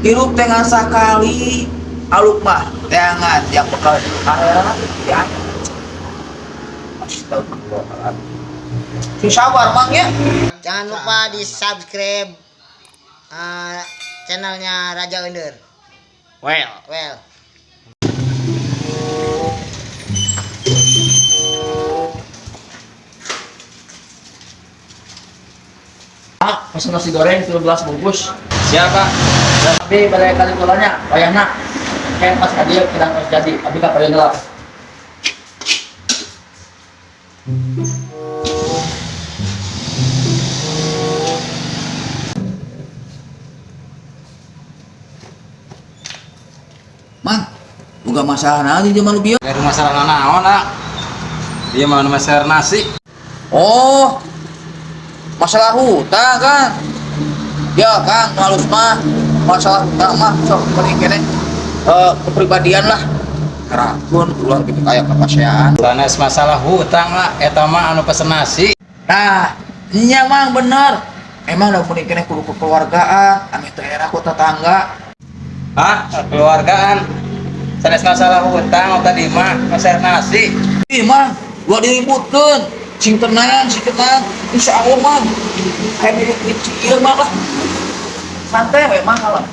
Hirup teh ngan sakali, aluk mah teangan yang bekal akhirat ya. Astagfirullahaladzim. Si sabar, Mang, ya. Jangan lupa di subscribe channelnya Raja Under. Well. Well. Ah, pesen nasi goreng 13 bungkus. Siapa? Tapi pada kali tulangnya, wayahna. Kayak pas kadieu kidang geus jadi, abi ka payun lah. Mang, boga masalah naon di zaman bieu? Gak ada masalah naon, ah. Dia mau masalah nasi. Oh, masalah hutang kan? Ya Kang, malus mah masalah hutang mah sok mending kene kepribadian lah. Rakun ulah gitu kayak kepasean. Sanes masalah hutang lah, eta mah anu pesen nasi. Nah, nya Mang bener. Emang udah mending kene kudu kekeluargaan, ame teu era ku tetangga. Hah? Keluargaan. Sanes masalah hutang tadi mah masalah nasi. Ih, Mang, gua diributkeun. Sing tenang, sing tenang. Insya Allah, Mang. Kayak milik ieu mah lah. Santai we Mang lah.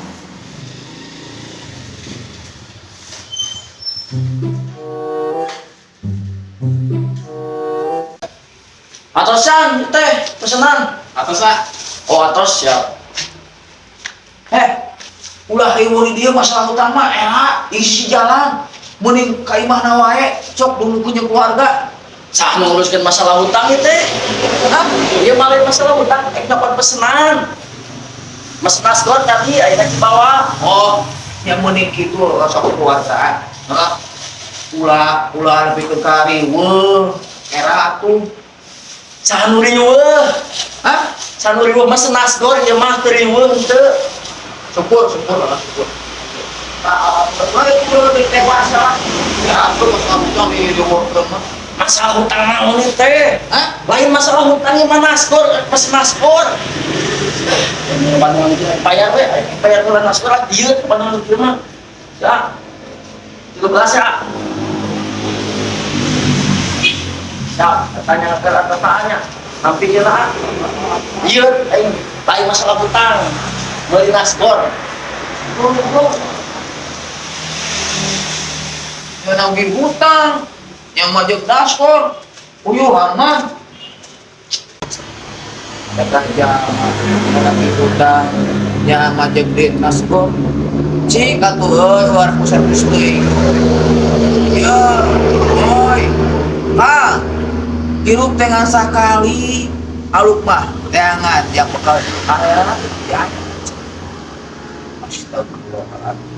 Atosan teh pesenan. Atos ah. Oh, atos siap. Eh, ulah riweuh di dieu masalah hutang mah era isi jalan. Mending ka imahna wae, sok dungkeun jeung keluarga. Sah nguruskeun masalah hutang ieu teh. Hah? Ieu malah masalah hutang ek dapat pesenan. Mas nasgor tadi ayeuna dibawa. Oh, yang mending kitu sok keluargaan. Heeh. Ulah ulah lebih ke kariweuh, era atuh. Saha nu riweuh? Hah? Saha nu riweuh mesen nasgor ieu mah teu riweuh henteu. Syukur, syukur lah, syukur. Nah, alhamdulillah itu lebih dewasa lah. Ya, aku masalah hutang di riweuhkeun mah. Masalah hutang naon ieu teh? Hah? Lain masalah hutang ieu mah nasgor, pesen nasgor. Bandungan kieu bayar we, bayar heula nasgor lah ieu bandungan kieu mah. Ya. 13 ya. Siap, tanya ke tanya. Nanti ieu lah. Ieu aing lain masalah hutang. Meuli nasgor. Yang nagih hutang, yang majek dasar, uyuhan mah. Kata jangan nagih hutang, yang majek di nasgor. Cik atuh euy war ku servis teuing. Ya, oi. Ah, hirup teh ngan sakali, aluk mah teangan yang bekal akhirat ya. Astagfirullahaladzim.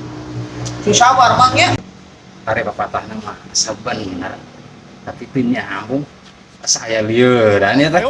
Si sabar Mang ya. Kare papatahna mah asa bener. Tapi teu nyambung. Asa aya lieuran ya teh.